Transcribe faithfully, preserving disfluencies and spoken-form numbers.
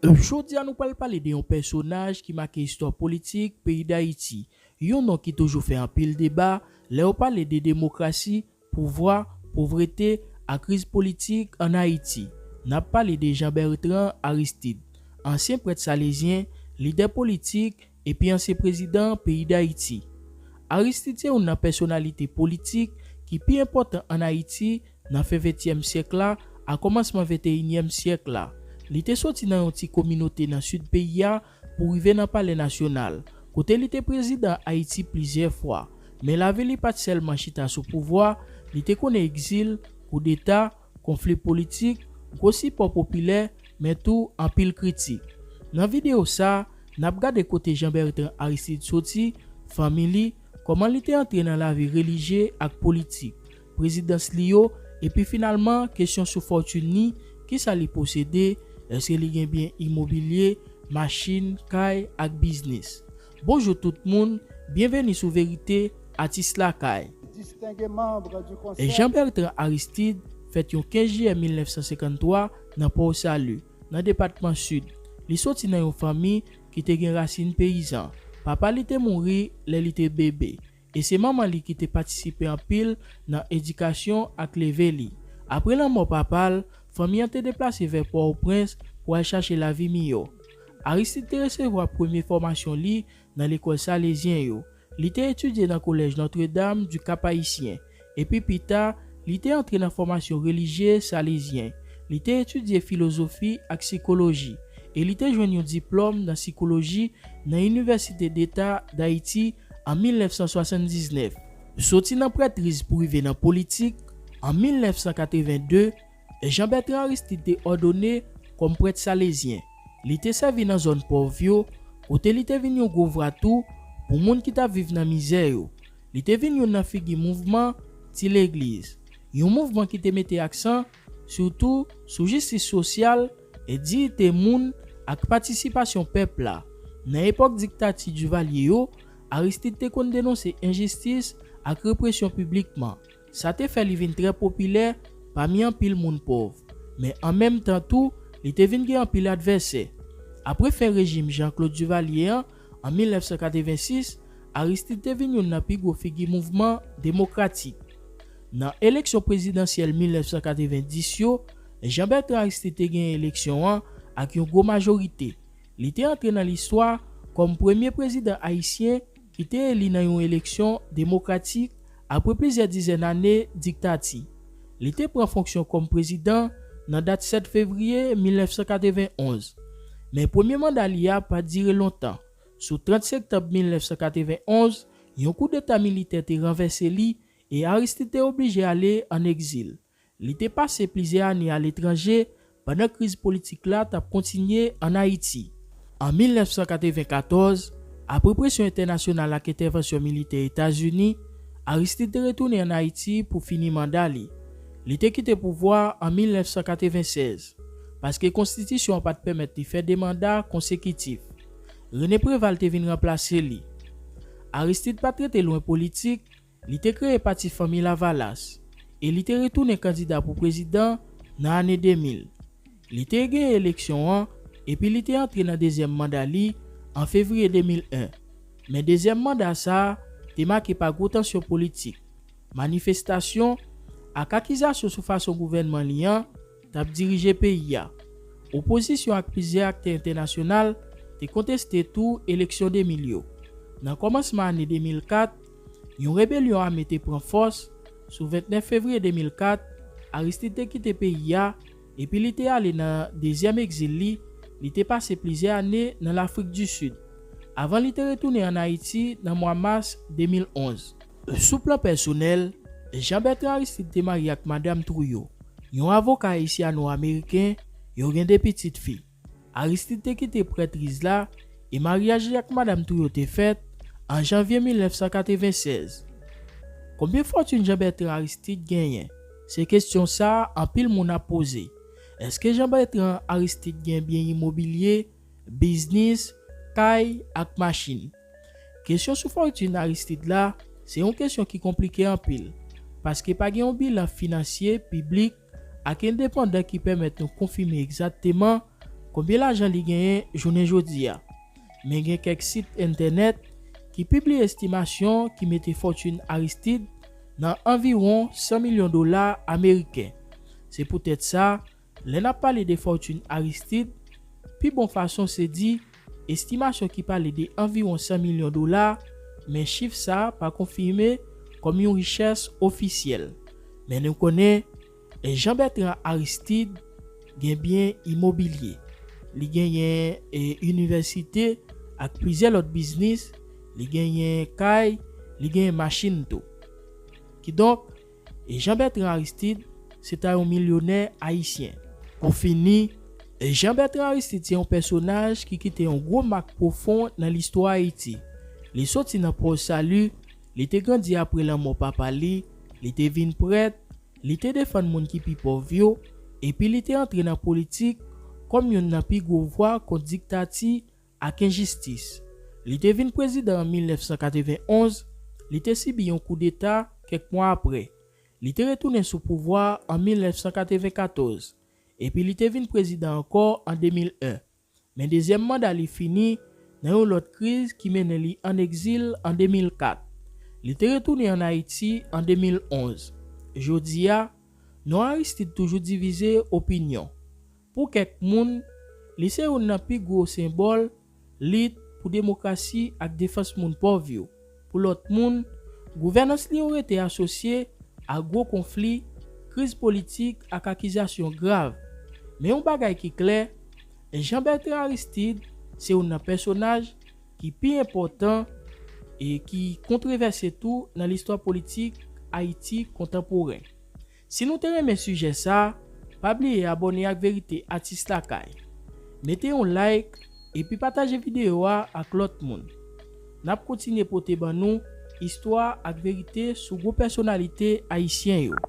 Jodi a nou pral pale de yon pèsonaj ki make istwa politik peyi Dayiti, yon non ki toujou fè anpil deba lè yo pale de demokrasi, pouvwa, povrete ak kriz politik ann Ayiti. N ap pale de Jean Bertrand Aristide, ansyen prèt salezyen, lidè politik epi ansyen prezidan peyi Dayiti. Aristide se youn nan pèsonalite politik ki pi enpòtan ann Ayiti nan fen ventyèm syèk la ak kòmansman venteyinyèm syèk la. Li te soti nan yon ti kominote nan sid peyi a pou rive nan Palè Nasyonal, kote li te prezidan Ayiti plizyè fwa. Men lavi li pa t sèlman chita sou pouvwa, li te konnen egzil, koudeta, konfli politik, gwo sipò popilè, men tou anpil kritik. Nan videyo sa, n ap gade kote Jean Bertrand Aristide soti, fanmi li, kòman li te antre nan lavi relijye ak politik, prezidans li yo, epi finalman kesyon sou fòtin li, kisa li posede, èske li gen byen imobilye, machin, kay ak biznis. Bonjou tout moun, byenveni sou Verite, Atis Lakay. Distingué membre du Conseil. Jean Bertrand Aristide fèt yon kenz jiyè mil nèf san senkanntwa nan Port Salut, nan depatman Sid. Li soti nan yon fanmi ki te gen rasin peyizan. Papa li te mouri lè li te bebe, e se manman li ki te patisipe anpil nan edikasyon ak leve li. Apre lanmò papa l, fanmi an te deplase vè Pòtoprens pou al chache lavi miyò. Aristide te resevwa premye fòmasyon li nan lekòl salezyen yo. Li te etidye nan kolèj Notre Dame du Cap Haïtien, epi pita, li te antre nan fòmasyon relijye salezyen. Li te etidye filozofi ak sikoloji, e li te jwenn yon diplòm nan sikoloji nan Inivèsite Deta Dayiti an mil nèf san swasanndiznèf. Soti nan prètriz pou rive nan politik, an mil nèf san katreven de, Jean Bertrand Aristide te òdone kòm prèt salezyen. Li te sèvi nan zòn pòv yo, kote li te vin yon gwo vwa tou pou moun ki t ap viv nan mizè yo. Li te vin youn nan figi mouvman Ti Legliz, yon mouvman ki te mete aksan sitou sou jistis sosyal e diyite moun ak patisipasyon pèp la. Nan epòk diktati Duvalier yo, Aristide te konn denonse enjistis ak represyon piblikman. Sa te fè li vin trè popilè pami anpil moun pòv, men an menm tan tou, li te vin gen anpil advèsè. Apre fen rejim Jean-Claude Duvalier an, an mil nèf san katreven sis, Aristide te vin youn nan pi gwo figi mouvman demokratik. Nan eleksyon prezidansyèl mil nèf san katreven dis yo, Jean Bertrand Aristide te genyen eleksyon an ak yon gwo majorite. Li te antre nan listwa kòm premye prezidan ayisyen ki te eli nan yon eleksyon demokratik apre plizyè dizèn ane diktati. Li te pran fonksyon kòm prezidan nan dat sèt fevriye mil nèf san katreven onz. Men premye manda li a pa t dire lontan. Sou trant septanm mil nèf san katreven onz, yon koudeta militè te ranvèse li e Aristide te oblije ale ann egzil. Li te pase plizyè ane aletranje pandan kriz politik la t ap kontinye ann Ayiti. An mil nèf san katreven katòz, apre presyon entènasyonal ak entèvansyon militè Etazini, Aristide te retounen ann Ayiti pou fini manda li. Li te kite pouvwa a an mil nèf san katreven sèz, paske konstitisyon an pa t pèmèt li fè de manda konsekitif. René Préval te vin ranplase li. Aristide pa t rete lwen politik, li te kreye Pati Fanmi Lavalas e li te retounen kandida pou prezidan nan ane de mil. Li te genyen eleksyon an epi li te antre nan dezyèm manda li an fevriye de mil en. Men dezyèm manda sa a te make pa gwo tansyon politik, manifestasyon ak akizasyon sou fason gouvènman li an t ap dirije peyi a. Opozisyon ak plizyè aktè entènasyonal te konteste tou eleksyon de mil yo. Nan kòmansman ane de mil kat, yon rebelyon ame te pran fòs. Sou ventnèf fevriye de mil kat, Aristide te kite peyi a epi li te ale nan dezyèm egzil li. Li te pase plizyè ane nan Lafrik di Sid, avan li te retounen ann Ayiti nan mwa mas de mil onz. Sou plan pèsonèl, Jean Bertrand Aristide te marye ak Madanm Trouillot, yon avoka ayisyano-ameriken. Yo gen de pitit fi. Aristide te kite prètriz la e maryaj li ak Madanm Trouillot te fèt an janvye mil nèf san katreven sèz. Konbyen fòtin Jean Bertrand Aristide genyen? Se kesyon sa a anpil moun ap poze. Èske Jean Bertrand Aristide gen byen imobilye, biznis, kay ak machin? Kesyon sou fòtin Aristide la, se yon kesyon ki konplike anpil, paske pa gen yon bilan finansye piblik ak endepandan ki pèmèt nou konfime egzakteman konbyen lajan li genyen jounen jodi a. Men gen kèk sit entènèt ki pibliye estimasyon ki mete fòtin Aristide nan anviwon san milyon dola ameriken. Se poutèt sa, lè n ap pale de fòtin Aristide, pi bon fason se di estimasyon ki pale de anviwon san milyon dola, men chif sa a pa konfime kòm yon richès ofisyèl. Men nou konnen, Jean Bertrand Aristide gen byen imobilye. Li genyen e, inivèsite ak plizyè lòt biznis. Li genyen kay, li genyen machin tou. Kidonk, e Jean Bertrand Aristide se ta yon milyonè ayisyen. Pou fini, e Jean Bertrand Aristide se yon pèsonaj ki kite yon gwo mak pwofon nan listwa Ayiti. Li soti nan pòv Sali, li te grandi apre lanmò papa li, li te vin prèt, li te defann moun ki pi pòv yo, epi li te antre nan politik kòm youn nan pi gwo vwa kont diktati ak enjistis. Li te vin prezidan an mil nèf san katrevenn onz, li te sibi yon koudeta kèk mwa apre. Li te retounen sou pouvwa an mil nèf san katrevenn katòz, epi li te vin prezidan ankò an de mil en. Men dezyèm manda li fini nan yon lòt kriz ki mennen li ann egzil an de mil kat. Li te retounen ann Ayiti an de mil onz. Jodi a, non Aristide toujou divize opinyon. Pou kèk moun, li se youn nan pi gwo senbòl lit pou demokrasi ak defans moun pòv yo. Pou lòt moun, gouvènans li yo rete asosye a gwo konfli, kriz politik ak akizasyon grav. Men yon bagay ki klè, Jean Bertrand Aristide se youn nan pèsonaj ki pi enpòtan e ki kontwovèse tou nan listwa politik Ayiti kontanporen. Si nou te renmen sijè sa, pa bliye abòne ak Verite Atis Lakay. Mete yon like epi pataje videyo a ak lòt moun. N ap kontinye pote ban nou istwa ak verite sou gwo pèsonalite ayisyen yo.